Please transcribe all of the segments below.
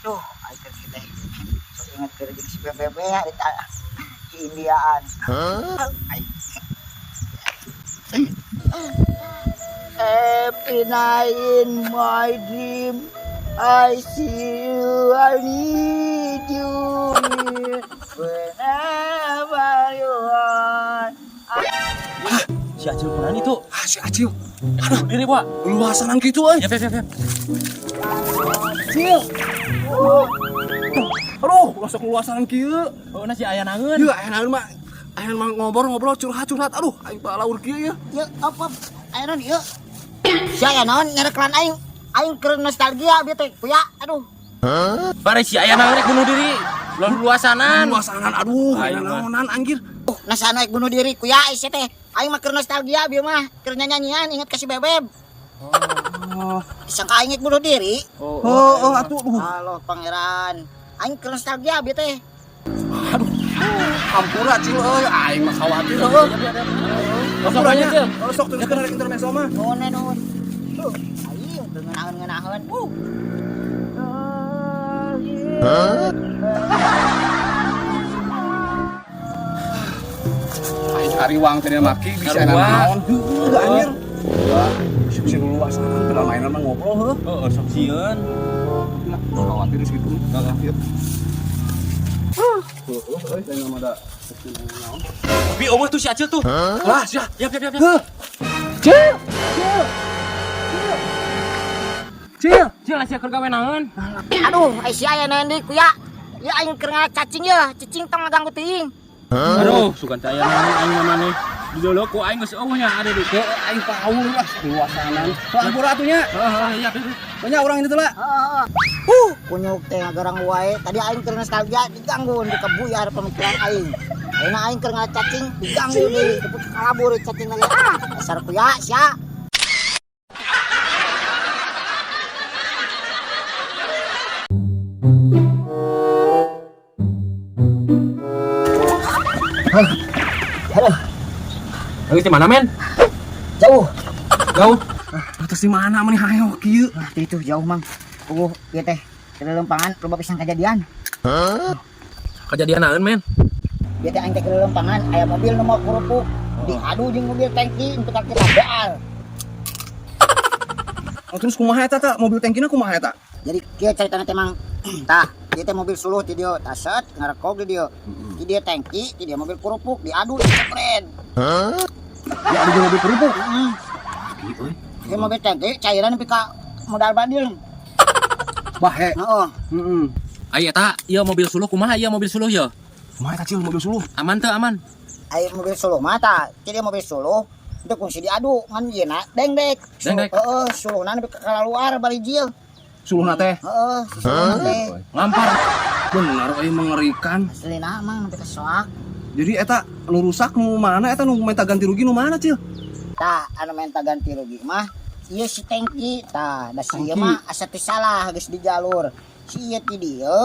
Duh, aing keur kieu teh. Sok inget keur jeung si BBB harita di Indiaan. Aing. Every night in my dream, I see you, I need you. Whenever you are. Si Acil kunaon itu? Ah, si Acil. Aduh, diri, Pak. Luasanan gitu euy. Ya, ya, ya. Cil. Aduh, masuk luasanan kieu. Oh, na si aya naeun. Ieu aya naeun mah. Aya mah ngobrol-ngobrol curhat-curhat. Aduh, aing balaur kieu ya. Ya, apa? Ayo naon ieu? Si aya naon nyareklan aing? Aing keur nostalgia bieu teh, kuya. Aduh. Bare si aya naeun rek bunuh diri. Luasanan. Luasanan aduh, aya Aing mah. naonan anjir. Nasa anu bunuh diri kuya isi teh. Aing mah keur nostalgia bieu mah, keur nyanyian inget ka si Bebeb. Oh, Sangka aing bunuh diri. Oh, oh, oh atuh. Aduh. Halo pangeran. Aing keur nostalgia bieu teh. Aduh. Hampura Cil euy, aing mah khawatir heuh. Sok aja, Cil. Oh, sok teruskeun rek intermezzo mah. Nuhun we, nuhun. Tuh, aing keur ngeunaheun-ngeunaheun. Aing hariwang teh maki bisa Hariwang. naon. Heuh anjir. Bisa luasanan padahal mainan mah ngobrol heuh. Heeh, sok sieun. Lah, khawatir segitu. Heeh. Heuh, euy, lain mah da naon. Tapi eueuh tuh si Acil tuh. Lah, sia. Yap, yap, yap. yap. Heuh. Cil. Cil. Cil. Cil, sia keur gawe naeun? Aduh, ai si aya naon deui kuya. Ya aing keur cacing ya, cicing tong ngaganggu teuing. Aduh, sugan teh aya naon aing mah maneh. Didolok ku aing geus eueuh nya ada di. Heuh, aing paur lah luasanan. Hampura atuh nya. Heeh, iya, iya. Banyak orang ini tuh lah. Heeh. Kunyuk teh ngagarang wae. Tadi aing keur nostalgia diganggu di kebuyar pemikiran aing. Ayeuna aing keur cacing diganggu deui, tepuk kalabur cacing lagi. Ah, dasar kuya sia. Aduh, Geus di mana, men? jauh. Jauh. Terus di mana meni hayo kieu? Wah, itu jauh, Mang. Ieu teh ke lempangan loba pisan kejadian. Kejadian naeun, men? Ieu teh aing teh ke lempangan aya mobil nu mau kerupuk diadu jeung mobil tangki untuk kaki beal. Oh, terus kumaha eta ta? Mobil tangkina kumaha eta? Jadi kieu caritana teh Mang. Tah, ieu teh mobil suluh ti dieu, taset ngarekog di dieu. Ti dieu tangki, ti dieu mobil kerupuk diadu keren. Ya ada mobil kerupuk. Heeh. Ieu mobil tangki cairan nepi ka modal badil. Bahe. Heeh. Heeh. Ai eta, ieu mobil suluh kumaha ieu mobil suluh ye? Kumaha eta Cil mobil suluh? Aman teu aman? Ai mobil suluh mah tah, ti dieu mobil suluh itu kungsi diadu ngan ieu na dengdek. Dengdek. Heeh, suluhna nepi ka keluar barijil. Suluhna teh. Heeh, suluhna teh. Ngampar. Bener euy mengerikan. Aslina mang nepi ka soak. Jadi eta nu rusak nu mana eta nu minta ganti rugi nu mana Cil? Tah, anu minta ganti rugi mah ieu si tangki tah, da si ieu mah asa teu salah geus di jalur. Si ieu ti dieu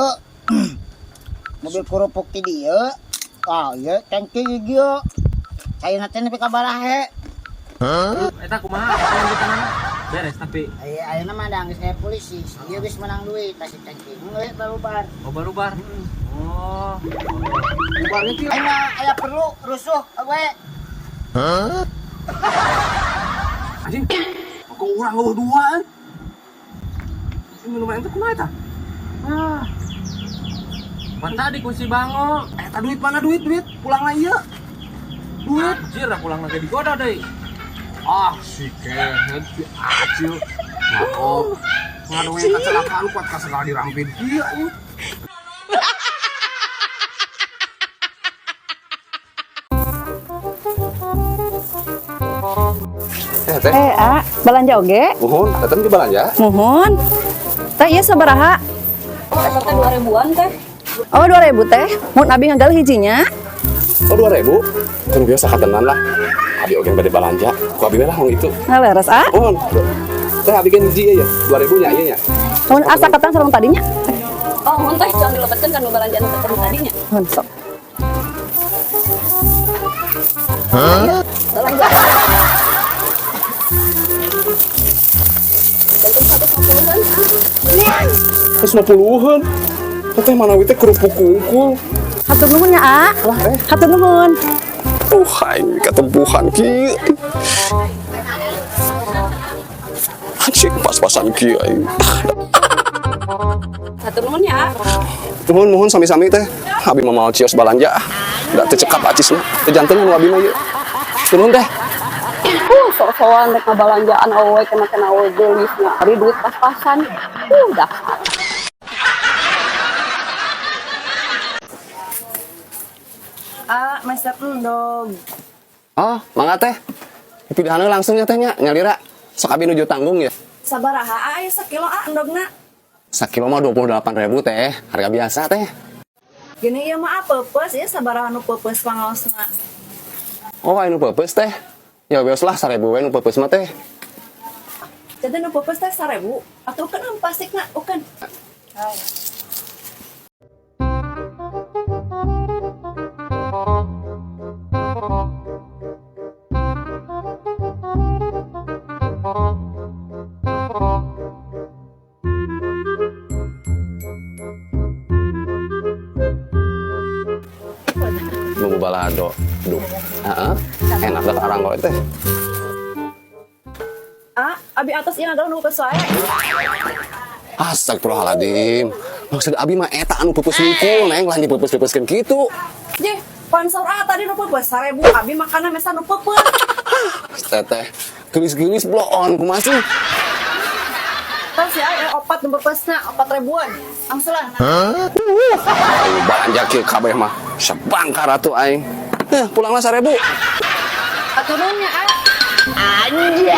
mobil kerupuk ti dieu. Ah, ieu tangki ieu. Cairna teh nepi ka barahe. Eta kumaha kelanjutanana? Beres tapi Ai ayeuna mah da geus aya polisi. Si ieu geus menang duit tah si tangki. Geus barubar. oh barubar. Oh. Bubarnya Cil. Aing mah aya perlu rusuh we. Anjing. Kok urang eueuh duaan? Si minuman itu kumaha eta? Ah. Pan tadi ku si Bango. Eta duit mana duit duit? Pulang lah ieu. Duit. Anjir, dah pulang lagi digoda deui. Ah, si kehed si Acil. Ngakok. Ngadoeng kecelakaan kuat ka segala dirampin. Iya anjing. Teh, Eh, A, belanja oge? muhun, tetep di belanja. Muhun. Teh, ieu sabaraha? Eta teh 2000-an teh. Oh, 2000 teh. Mun abi ngagal hijinya. Oh, 2000. Kan biasa katenan lah. Abi oge bade belanja. Ku abi we lah wong itu. Nah, leres, A. Muhun. Teh abi kan hiji ya, 2000 nya ieu nya. Mun asa katan sareng tadinya. Oh, mun teh jangan dilebetkeun kan belanjaan teh tadinya. Mun sok. Belanja. Jantung 150-an. Ah. Terus 50-an. Teteh mana teh kerupuk kungkul. Hatur nuhun nya, A. Hatur nuhun. Aing katempuhan kieu. Anjing pas-pasan kieu aing. Hatur nuhun ya, A. Nuhun nuhun sami-sami teh. Abi mah mau cios balanja ah. Da teu cekap acisna. Teu janten anu abi mah ieu. Nuhun teh. Sok-sokan rek ngabalanjaan awewe kena-kena awewe geulis nya. Ari duit pas-pasan. Dah. A, meser endog. Oh, mangga teh. Pilihanna langsung nya teh nya nyalira. Sok abi nuju tanggung ya. Sabaraha A aya sakilo A endogna? Sakilo mah 28.000 teh, harga biasa teh. Gini ieu mah A peupeus ieu sabaraha nu peupeus pangaosna. Oh, anu peupeus teh. Ya beos lah 1.000 we nu peupeus mah teh. Jadi nu peupeus teh 1.000 atuh kan plastikna ukeun. Bumbu balado. Duh. Heeh. Enak dah arang kok teh. A, abi atas ieu adalah nu peupeus wae. Astagfirullahaladzim. Maksud abi mah eta anu peupeus hungkul, neng lain dipeupeus-peupeuskeun kitu. Jeh, pan saur A tadi nu peupeus 1.000, abi makanna meser nu peupeus. Teteh, geulis-geulis bloon kumaha sih? Tas ya, opat nu peupeusna, 4 ribuan. Angsulan. Aing balanja kieu kabeh mah. Sabangkar atuh aing. Eh, pulanglah 1.000. Hatur nuhun nya, A. Anjay.